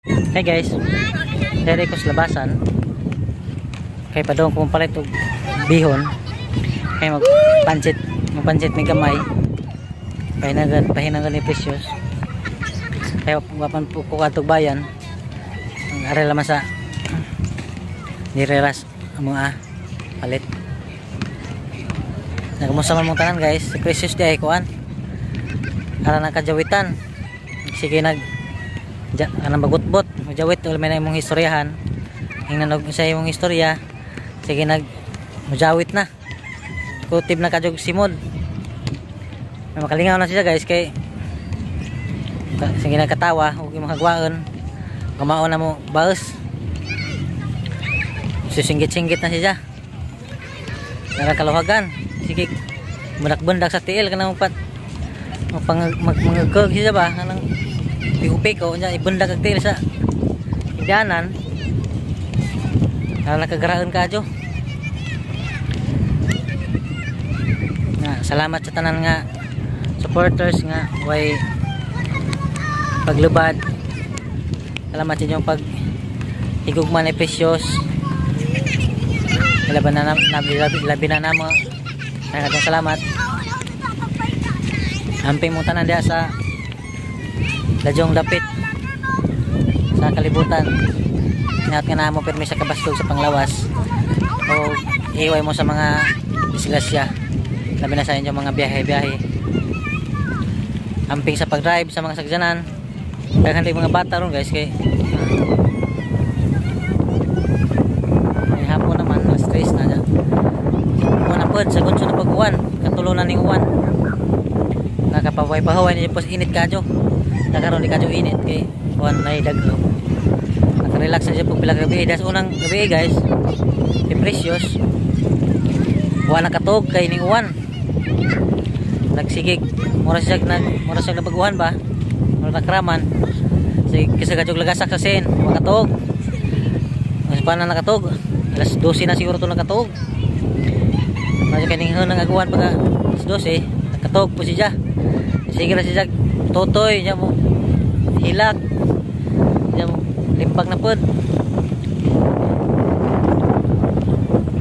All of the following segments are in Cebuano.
Hey guys, dere ko sa labasan. Kay padong ko palit og bihon. Kay magpansit, magpansit ni gamay. Pahinagan, pahinagan ni Precious. Kay wapan po ko katog bayan. Ang are laman sa nireras ang mga palit. Nagmusta man mong tanan guys, si Precious di ay kuan. Ara na kajawitan. Sige nag ja, anang bagutbot, mujawit ul may na imong istoryahan. Hingnan og sa imong istorya. Sige nag mujawit na. Kutib na kajog simod. May makalingaw na siya guys kay sige nagkatawa ug imong hagwaon. Kamao na mo baos. Susinggit-singgit na siya. Nara kaluhagan. Sige bundak-bundak sa tiil kanang pat pang magmangagkog siya ba kanang piko-piko nya ibundak ang tiil sa higdanan. Nara nakagaraan kadyo. Nga, salamat sa tanan nga supporters nga way paglubad. Salamat sa inyong pag higugma ni Precious. Labi na labi na namo. Daghang salamat. Amping mo tanan diha sa ladyong dapit sa kalibutan. Ingat nga namo pirmi sa kabastog sa panglawas o iway mo sa mga disgrasya. Labi na sa inyong mga biyahe-biyahe. Amping sa pag-drive sa mga sagsanan. Daghan mga bata ron guys kay may hapon naman alas 3 na dyan. Uwan na pod, sagot sa pag-uwan, katulo na ning uwan. Nakapaway-pahaway niya pos init kadyo. Nakaroon di kadyo init kay uwan na dagko. Nakarelax na siya pag pila ka gabi. Das unang gabi guys, si Precious wa nakatog kay ning uwan. Nagsigig mura siya nag mura siya nabaguhan ba? Mura nakraman. Sige kasi kadyo lagasak sa sen, wa katog. Mas pa na nakatog. Alas 12 na siguro to nakatog. Medyo kay ning hunang aguan pagka alas 12, nakatog po siya. Sige na siya totoy niya mo hilak. Niya mo limpag na pod.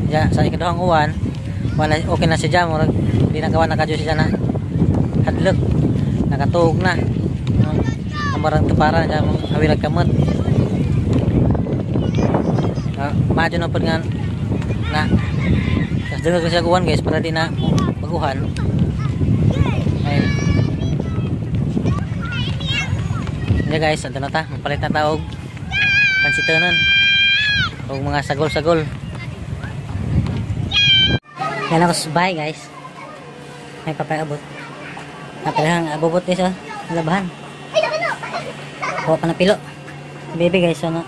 Ya sa ikaduhang uwan, wala okay na siya murag di na kawan na kadyo siya na hadlok. Nakatuog na. Amarang tepara niya mo awirag kamot. Madyo na pod nga na tas dengeg ko siya uwan guys para di na baguhan. Ay. Yeah guys, ando na ta, mapalit na ta og pansitonon og mga sagol-sagol. Yan ako sa bahay guys. May papaabot. Napilahang abobot guys oh, labahan. Kuha pa na pilo. Baby guys, ano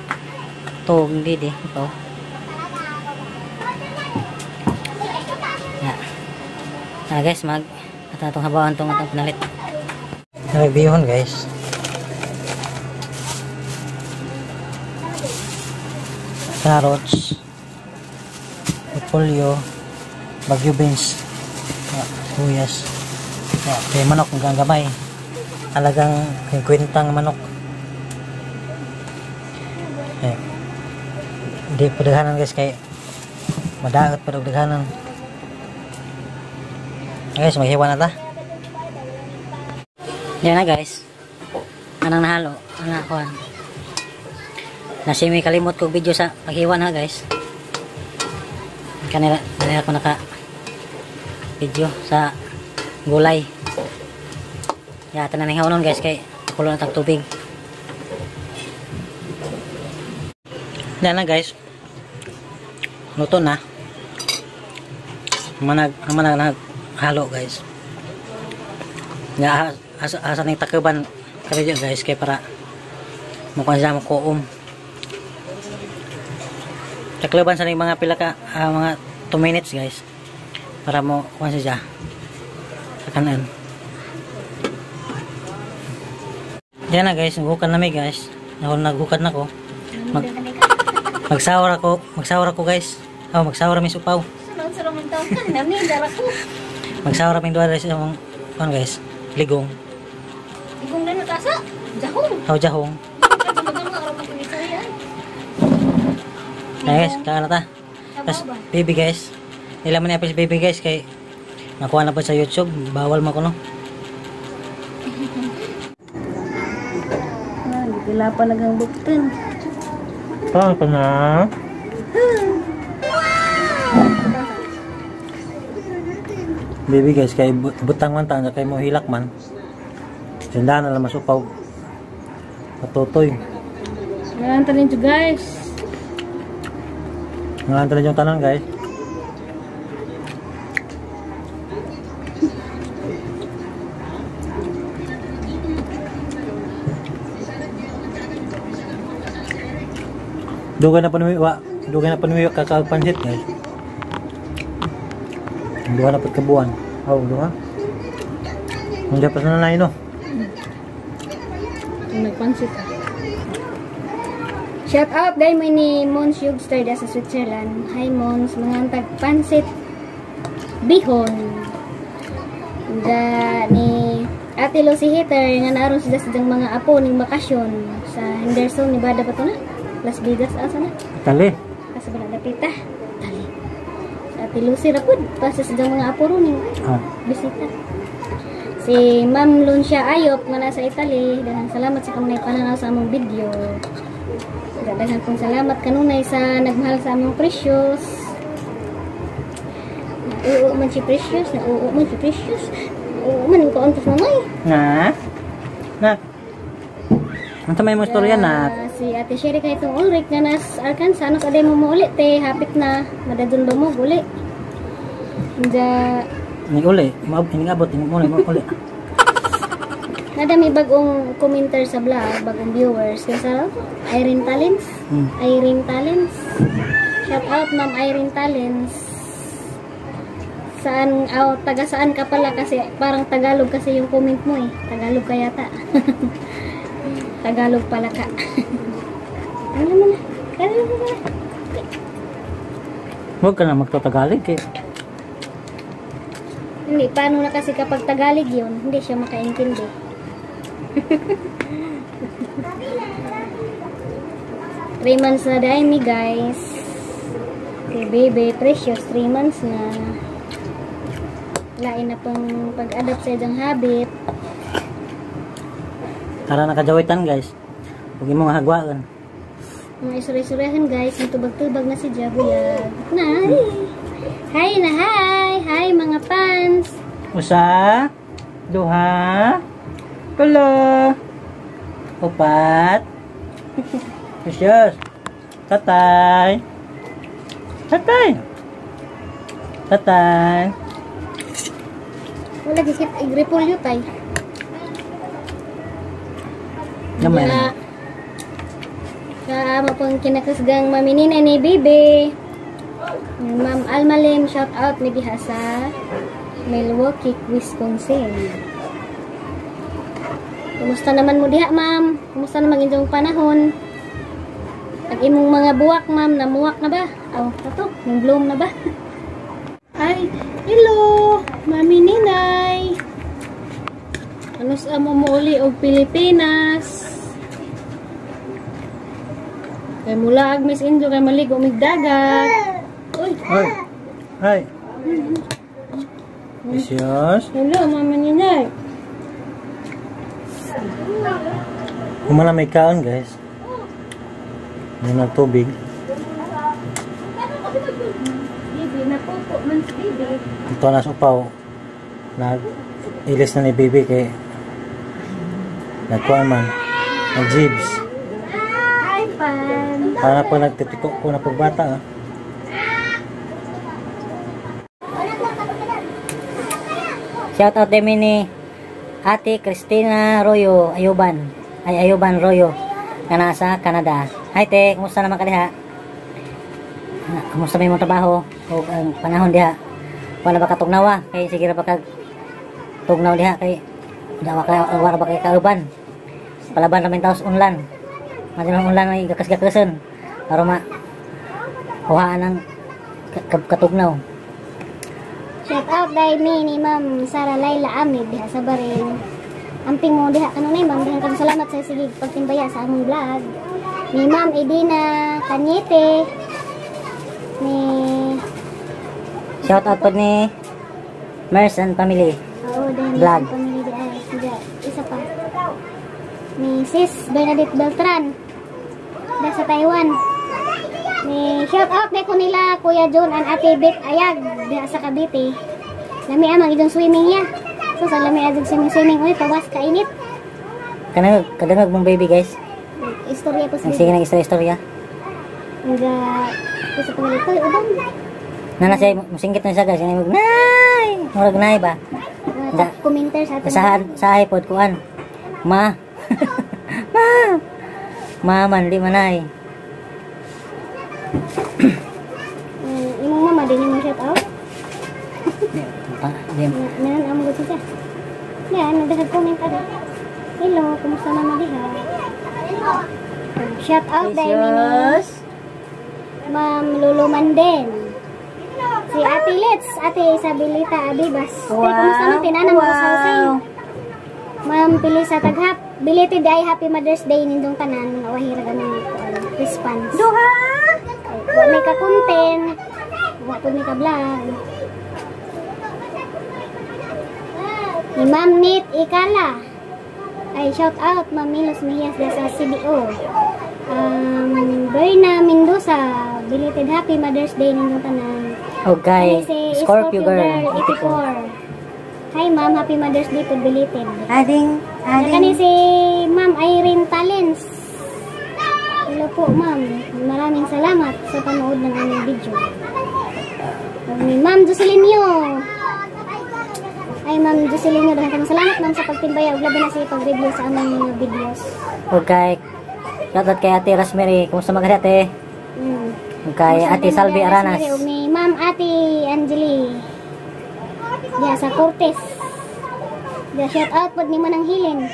tog didi ito. Ya. Ah guys, mag at atong habaan tong atong pinalit. Nagbihon guys. Carrots, repolyo, bagyo beans, sibuyas, kay manok hanggang gamay. Talagang kwentang manok. Eh, di pa daghanan guys kay madaot pa daghanan. Guys, maghiwa na ta. Yan na guys. Anang nahalo, ana kuan. Nasi may kalimot kog video sa paghiwa na guys. Kanila kanila ko naka video sa gulay. Ya tanan ning hawnon guys kay kulo na tag tubig. Yan na guys. Luto na. Manag manag halo guys. Ya asa asa ning takuban kali guys kay para mukuan siya mukuom. Takloban sa ning mga pila ka mga 2 minutes guys para mo kuan siya sa kanan. Yan na guys, naghukad na mi guys. Naghukad na ko. Magsawar ako guys. Oh, magsawar mi supaw. Magsawar mi duha guys among kuan guys, ligong. Ligong na tasa? Jahong. Oh, jahong. Guys, kaan na ta. Tas baby guys. Nila man ni si baby guys kay nakuha na po sa YouTube, bawal man kuno. Ah, gitila pa nagang buktan. Kaan ka na. Baby guys, kay butang man ta kay mo hilak man. Sindahan na lang masupaw. Matutoy. Ngayon tanin guys. Ngayon tanin yung tanan guys. Dugay na panuwi, dugay na panuwi kakaag pansit guys. Duha na pud ka buwan. Oh, duha. Hindi pa sa nanay no. Nagpansit ah. Shout out dahil mo ni Mons Yugster sa Switzerland. Hi Mons, mga tag pansit bihon. Da ni Ate Lucy Hitter nga naroon sila sa mga apo ning bakasyon sa Henderson, Nevada ba to na? Las Vegas asa na? Tali. Asa ba na dapita? Tali. Sa Ate Lucy ra pud pa sa mga apo ron ning bisita. Si Ma'am Luncia Ayop nga nasa Italy, daghang salamat sa kanunay pananaw sa among video. Daghang pong salamat kanunay sa nagmahal sa among Precious. Nauo man si Precious, nauo man si Precious. Nauo man ko antos nanay. Na. Na. Unsa may mo istorya na? Si Ate Sherry kay itong Ulrich nga nas Arkansas, ano kaday mo uli te, hapit na madadun ba mo uli. Inja ni uli, maab ini mo uli. Nadami bagong commenter sa vlog, bagong viewers. Kaya Irene Talents. Irene Talents. Shout out Ma'am Irene Talents. Saan, oh, taga saan ka pala kasi parang Tagalog kasi yung comment mo eh. Tagalog ka yata. Tagalog pala ka. Ano mo na? Ano mo na? Huwag ka na magtatagalog eh. Hindi, paano na kasi kapag Tagalog yun, hindi siya makaintindi. 3 months na dahil mi guys. Kay baby, Precious, 3 months na. Lain na pong pag-adapt sa iyang habit. Tara nakajawitan guys. Huwag mo nga hagwaan. Mga isure-isurehan guys, tubag-tubag na si Jabuyag. Na, hi na hi! Hi mga fans! Usa, duha, tulo, upat, Precious, tatay, tatay, tatay. Wala gikit igripolyo tay. Gamay na. Kaamo pong kinakusgang maminina ni Bebe. Ma'am Alma Lim, shout out ni diha sa Milwaukee, Wisconsin. Kumusta naman mo diha, ma'am? Kumusta naman inyong panahon? Ang imong mga buwak, ma'am, namuwak na ba? Aw, kato, ning bloom na ba? Ay, hello, Mami Ninay. Ano sa amo mo uli og Pilipinas? Kay mula ag Miss Injo kay maligo mig dagat. Uy. Hoy. Hi. Precious. Hello, Mama Ninay. Kumala may kaon, guys. May nagtubig. Baby, napupo man si baby. Ito na sa upaw. Nag-ilis na ni baby kay nagkuhan man. Nag-jibs. Hi, Pan. Para po nagtitiko ko na pagbata. Ah. Shout out din ni Ate Christina Royo Ayuban. Ay, Ayuban Royo na nasa Canada. Hi te, kumusta naman ka diha? Kumusta may mong trabaho o ang panahon diha? Wala ba ka tugnawa? Kay sige ra ba kag tugnaw diha kay wala ka wala ba kay kauban? Palaban ra man taos unlan. Madin ang unlan ay gakas-gakasan para ma kuhaan ang katugnaw. Shout out dai mi ni Ma'am Sara Laila Amid diha sa Barin. Amping mo diha kanunay ma'am, daghang kang salamat sa sige pagtimbaya sa among vlog. Ni Ma'am Edina Cañete Ni Shout out po ni Mers and family. Oo, dahil Vlog. Family di ay. Hindi, isa pa. Ni Sis Bernadette Beltran. Da sa Taiwan. Ni shout out ko nila Kuya John and Ate Beth Ayag da sa Cavite. Lami amang idong swimming ya. So sa lami adong swimming swimming, oy, pawas kainit. Kanang kadangag mong baby, guys. Istorya po sa Sige nang istorya-istorya. Nga sa pangalit ko uban. Nana siya musingkit na siya, guys. Nay, nay. Murag nay ba? Mga top commenter sa ating Sa iPod kuan. Ma. Ma. Ma man di manay. Imong mama din mo shout out. Di, di, Meron amo gud siya. Yan, nagdagag comment ada. Hello, kumusta naman diha? Shout out dahil ni Precious. Ma'am Lulu Manden. Si Ate Let's, Ate Isabelita Abibas. Wow. Kumusta man tinanang mo sa Ma'am Pilisa Taghap, belated ay happy Mother's Day nindong tanan. Wahira ganun response. Duha. Ay, wa may ka-content, wa po may ka-vlog. Ni Ma'am Nate Ikala. Ay, shout out Ma'am Milos Mejias da sa CBO. Berna Mendoza, belated happy Mother's Day ninyong tanan. Okay. Ani si Scorpio Girl 84. Hi ma'am, happy Mother's Day po belated. Ading, Kani si Ma'am Irene Talens. Hello po, ma'am. Maraming salamat sa panood ng aming video. Ug ni Ma'am Jocelynio. Ay, Ma'am Jocelynio, daghang salamat, ma'am, sa pagtimbaya ug labi na sa pag-review sa aming mga videos. Okay. Shout out kay Ate Rosemary. Kumusta mga ate? Okay, Kumusta Ate naman Salvi mga Aranas. Rosemary? Ug ni Ma'am Ate Angeli. Diya sa Cortez. Diya, shout out pod ni Manang Hilin.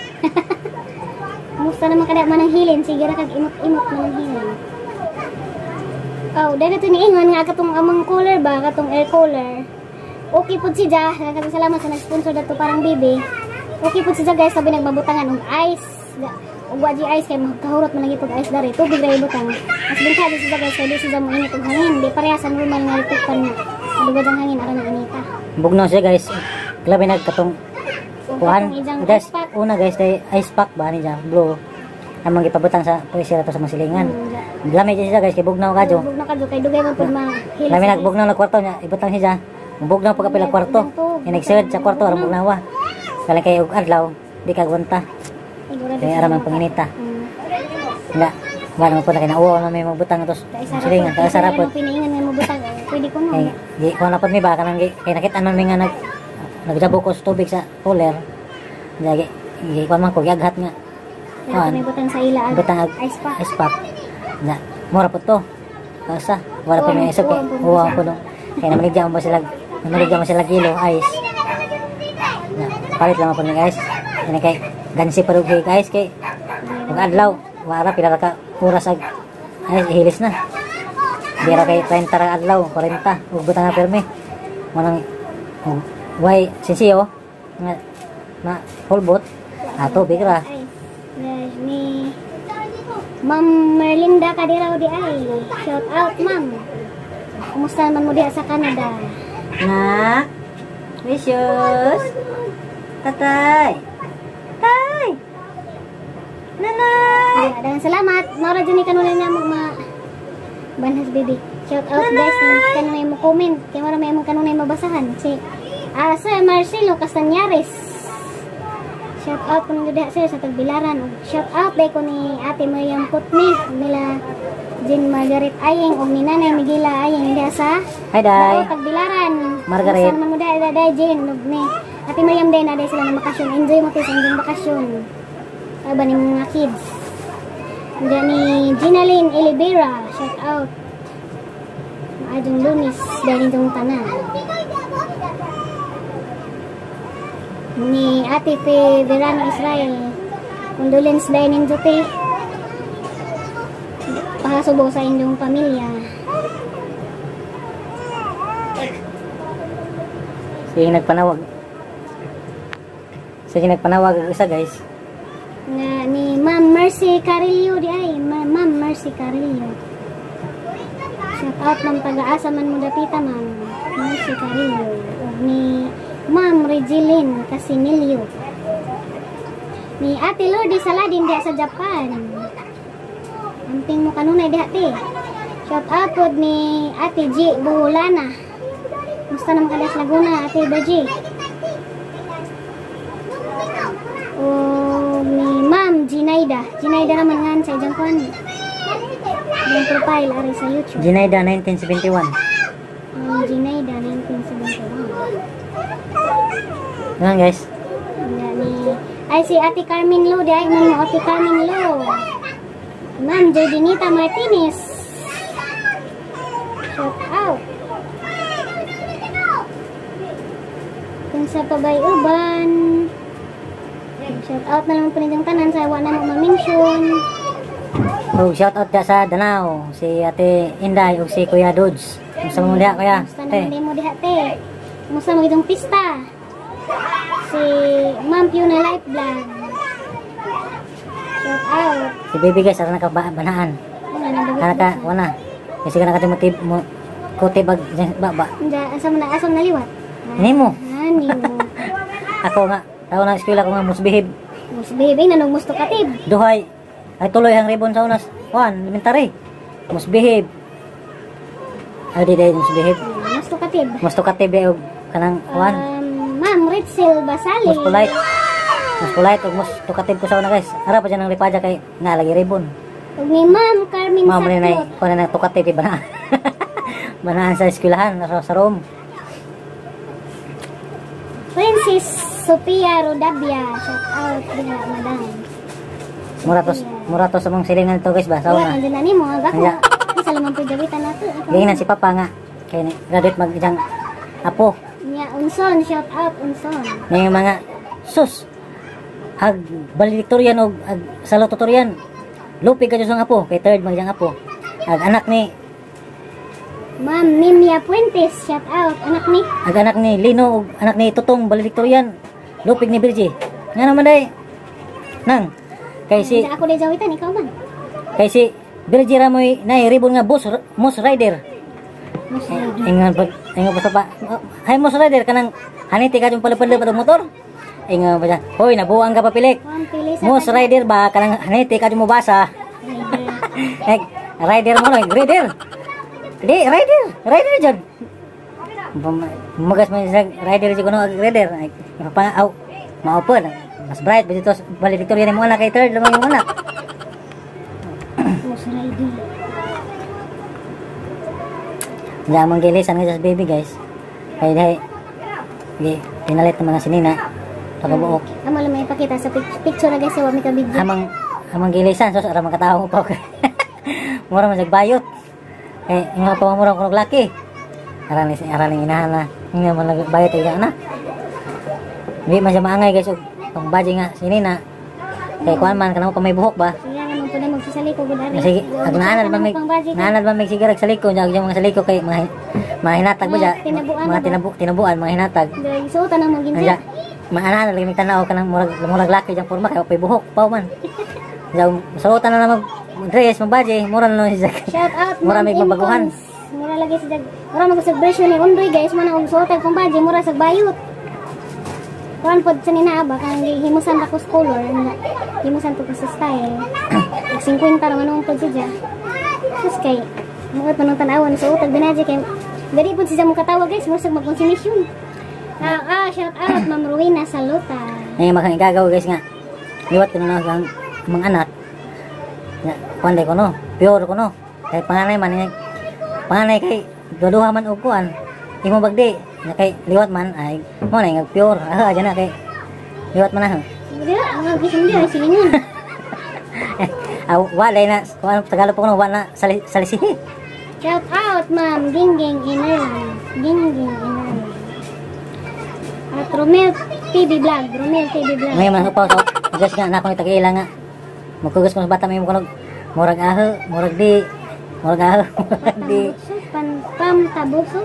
Kumusta naman kada Manang Hilin? Sige ra kag imot-imot, Manang Hilin. Oh, dahil ito niingon nga katong among cooler ba, katong air cooler. Okay pud siya. Daghang salamat sa nag-sponsor dato parang bibi. Okay pud siya, guys, sabi nagmabutangan og ice. Og wa di ice kay magkahurot man lagi pag ice dari. Tubig ra ibutang. Mas bingka di siya, guys, kay di siya mo init og hangin. Di pareha sa normal nga electric fan nga. Adugad ang hangin aron ang inita. Bugnaw siya, guys. Grabe nag katong Ug kuan. katong ijang Guys, ice pack. Una, guys, day ice pack ba ni siya, blue. Among gipabutang sa freezer ato sa mga silingan. Lami siya, guys, kay bugnaw kadyo. Bugnaw kadyo kay dugay man pud ma Lami nagbugnaw na kwarto niya, ibutang siya. Bugnaw pa kapila kwarto. Inigsilid sa kwarto aron bugnawa. Kala kay og adlaw, di ka gwanta. Kay ara man panginita. Nga, wala man po na kay nauwaw na may magbutang ato sa silingan. Kaya sarap po. Pinaingan nga mobutang, pwede ko no. Kay di ko na pod mi ba kanang kay nakita man mi nga nagjabok ko sa tubig sa cooler. Lagi gi kuan man ko giaghat nga. Kaya may butang sa ila ag Butang ag ice pack. Ice pack. Na mura po to. Asa, wala pa may isip kay uwa po no. Kay namaligya mo sila kilo ice. Na palit lang po ni ice. Kani kay gansi pa rug ice kay ug adlaw wala pila ka oras ag ice hilis na. Dira kay 30 ra adlaw, 40 ug butang na permi. Manang ug way sinsiyo nga na whole boat ato big ra. Ay, ni Ma'am Merlinda Kadiraw di ay. Shout out, ma'am. Kumusta man mo diha sa Canada? Na Precious. Tatay. Tay. Nanay. Yeah, daghang salamat. Mao ra jud ni kanunay na mo ma Banhas baby. Shout out, guys, ni kanunay mo comment. Kay mao ra may imong kanunay mabasahan. Si Sir Marcelo Castañares. Shout out ko diha sir sa Tagbilaran. Ug shout out day ko ni Ate Miriam Putni, nila Jean Margaret Ayeng ug ni Nanay Miguela Ayeng diha sa Hi, Day. Bao, Tagbilaran. Margaret. Kumusta naman mo diha, Day Jean ug ni Ate Miriam day na day sila ng bakasyon. Enjoy mo sa inyong bakasyon. Aba ni mga kids. Diyan ni Gina Lynn Elibera, shout out. Maayong Lunes dahil itong tanan. Ni Ate Fe Verano Israel, condolence dahil ninyo te. Pahasubo sa inyong pamilya. Sige nagpanawag. Sige nagpanawag ang isa, guys. Nga ni Ma'am Mercy Carillo di ay, Ma'am Mercy Carillo. Shout out, ma'am, taga-asa man mo dapita, ma'am? Mercy Carillo. Ug ni Ma'am Regeline Casinillo. Ni Ate Lourdes Saladin diha sa Japan. Amping mo kanunay diha, te. Shout out pod ni Ate G Buholana. Musta naman ka sa Laguna, Ate Baji? O ni Ma'am Ginaida. Ginaida naman nga sa ijang kuan. Yung profile ari sa YouTube. Ginaida 1971. Ma'am Ginaida 1971. Yan, guys. Nga ni ay si Ate Carmen Lo di ay ma'am Ate Carmen Lo. Ma'am Jordinita Martinez. Shout out. Kung sa pabay uban. Shout out na lang po ninyong tanan sa wa na mo ma-mention. Oh, shout out sa Danao, si Ate Inday ug si Kuya Dudes. Kumusta mo diha, kuya? Kumusta naman mo diha, te? Kumusta mo itong pista? Si Ma'am Fiona Life Vlog. Shout out. Si baby, guys, ara nakabanaan. Wala Ana ka, wala. Kasi ka nakatimotiv mo kuti bag ba ba. Asa mo na asa mo naliwat? Nimo. Ani mo. Ako nga, tao na eskwela ko nga musbihib. Musbihib ay nanog musto katib. Duhay. Ay tuloy ang ribbon sa unas. Juan, elementary. Musbihib. Ay di dai musbihib. Musto katib. Musto katib ay og kanang kuan. Ma'am Ritzel Basali. Mus polite. Mus polite ug mus tukatib ko sa una, guys. Ara pa dyan ang lipadya kay nga lagi ribbon. Ug ni Ma'am Carmen Ma'am rin ay Saklot. kuan na tukatib kay banaan. Banaan sa eskwelahan sa room. Princess Sophia Rodabia. Shout out diha, madam. Mura to sa mong silingan to, guys, ba sa Wala una. man din mo ako. Anya. Sa lamang po jawitan nato. Giingnan si Papa nga kay ni graduate mag ijang apo. Nya Unson, shout out Unson. May mga sus ag valedictorian og ag salutatorian. Lupi ka ang apo kay third mag ijang apo. Ag anak ni Ma'am Nimia Puentes, shout out anak ni ag anak ni Lino ug anak ni Tutong valedictorian. Lupig ni Virgie. Nga naman day. Nang kay si Hindi ako day jawitan, ikaw man. Kay si Virgie Ramoy nay ribbon nga bus mus rider. Mus rider. Ingon pa sa pa. Hay mus rider kanang haniti ka yung palipad pa motor. Ingon pa siya. Hoy, nabuang ka pa pilik. Mus rider ba kanang haniti ka mo basa. Rider. Eh, rider mo no, rider. Di rider, rider jud. Magas man sa rider jud kuno rider. Ay, pa aw mao po mas bright ba dito valedictorian mo anak kay third lamang yung anak. Mus rider. Jamang gilisan nga sa baby, guys. Kay dai di pinalit ng mga sinina. Pagabuok. Amo lang may ipakita sa picture na, guys, wa mi ka video. Amang gilisan sus ara makatawo pa. Mura man bayot. Eh nga pa mura kuno laki. Ara ni ara ni inahan na. Nga man lag bayot ay na. Di man siya maangay, guys, og pang baji nga sinina. Kay kuan man kanang pa may buhok ba. Sige naman po na magsasaliko gud ari. Sige, ag naanad man may naanad man may sige saliko nya mga saliko kay mga hinatag ba siya, Mga mga tinabuan mga hinatag. Dahil suotan ang mga Anya maanahan lagi may tanaw kanang murag murag laki jang porma kay pay buhok paw man. Nya suotan na lang mag dress magbaji mura na lang siya. Shout out Mura Ma'am may mabaguhan. Imcons. Mura lagi sa mura mag sa version ni Undoy, guys, man og suotan kung baji mura sa bayot. Kuan pod sa nina ba kanang gihimusan ta ko sa color, himusan to ko sa style. Ag 50 ra man pod siya. Sus kay mo pa nang tan-awan sa utag binaji kay dali pod siya mo katawa, guys, mura sa mag-consumption. Shout out Ma'am Rowena Saluta. Ngayon mga igagaw, guys, nga. Liwat ko na lang ang mga anak. Nga, kuan ko no, pure ko no. Kay panganay man panganay kay duha man og kuan. Imo bagdi nga kay liwat man ay mo na nga pure. Ah, aja na kay liwat man na. Hindi, mga gusto mo sige nga. Ah, wala na kuan Tagalog po ko no, wala na salisihi. Shout out Ma'am Gingging Inerlan. Gingging Inerlan. At Romel TV Vlog, Romel TV Vlog. Ngayon man upaw so guys nga na ako ni tag-ila nga. Magkugas ko sa bata may mo kunog murag aho, murag di, murag aho, murag di. Pan, Pam Tabuso.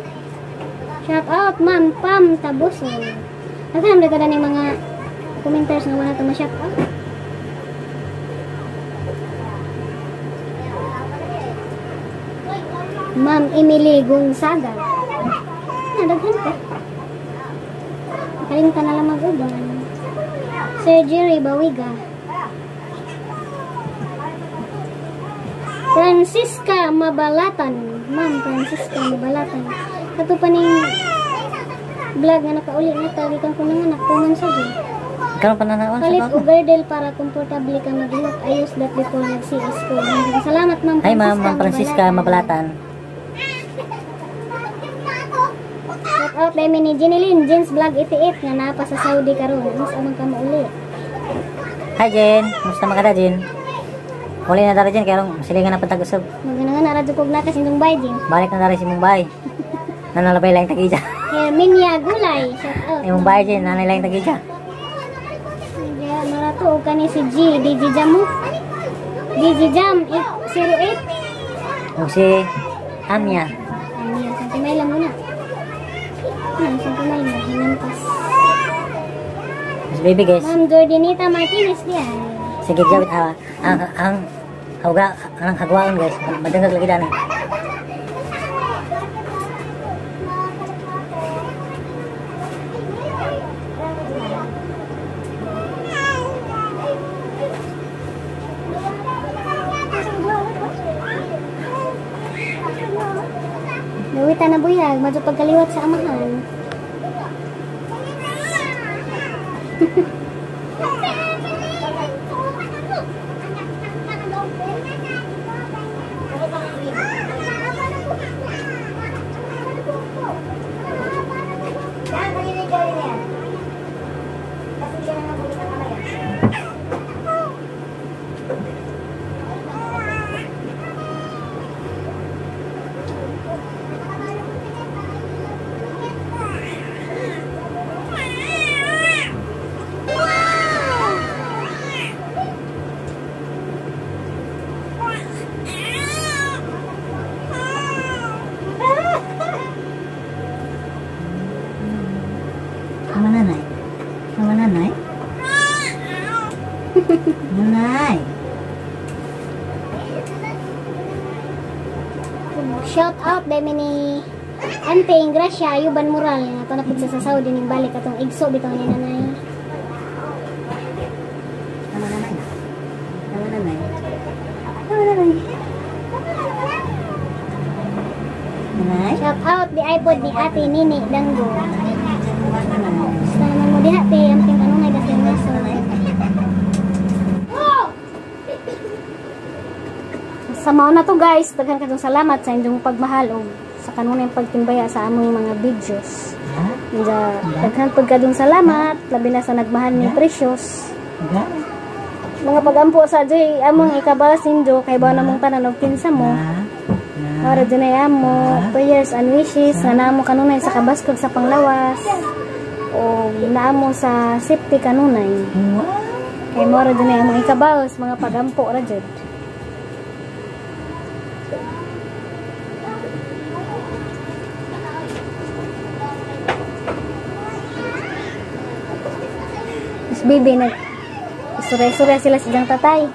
Shout out Ma'am Pam Tabuso. Naghanap na ka na ng mga commenters nga wala ito ma-shout out. Ma'am Emily Gonzaga. Na, daghan ka. Kalimtan na lang mag-uban. Sir Jerry Bawiga. Francisca Mabalatan. Ma'am Francisca Mabalatan. Kato pa ning vlog nga nakauli na ta gikan ko nga naktuman sa gyud. Karon pa na Palit og girdle para komportable ka maglihok. I used that before nag-CS ko. Salamat, Ma'am Hi ma'am, Ma'am Francisca Mabalatan. Shout out dai ni Jeneline, Jens Vlog 88 nga naa pa sa Saudi karon. Mas amang ka mouli. Hi Jen, kumusta man ka da Jen? Uli na dara Jen, kay aron silingan na pantag-usab. Magana na radyo kog lakas indong bay Jen. Balik na dara si Mumbai. Nanalabay lang tagija. Herminia Gulay, shout out. Ay Mumbai Jen, nanay lang tagija. Ya, marato og kani si G, DJ Jam mo. DJ Jam 808. Og si Amya. Amya, sa timay lang muna. Sa timay lang, hinampas. Mas baby guys. Ma'am Jordanita Martinez diyan. Sige, jawit ang hawga ang hagwaon guys. Madangag lagi dani. Dawita na buyag, madyo pagkaliwat sa amahan. Mama nanay. Mama nanay. Nanay. Shout out dai ni Ante Ingracia Ayuban Mural nga ato napud sa Saudi ning balik atong igso bitaw ni nanay. Mama nanay. Mama nanay. Mama nanay. Nanay. Shout out di iPod ni Ate Nini Danggo. Basta naman mo diha te, amping kanunay dahil naso. Sa mao na to guys, daghan kadtong salamat sa inyong pagmahal og sa kanunay pagtimbaya sa among mga videos. Inja, daghan pud kadtong salamat, labi na sa nagmahal ni Precious. Mga pagampo sa joy among ikabalas ninyo kay bawo namong tanan og kinsa mo. Ora dyan ay amo prayers and wishes nga naamo kanunay sa kabaskog sa panglawas o naamo sa safety kanunay. Kay mao ra dyan ay among ikabalos mga pagampo ra jud. Mas bibi nag istorya-istorya sila sa diyang tatay.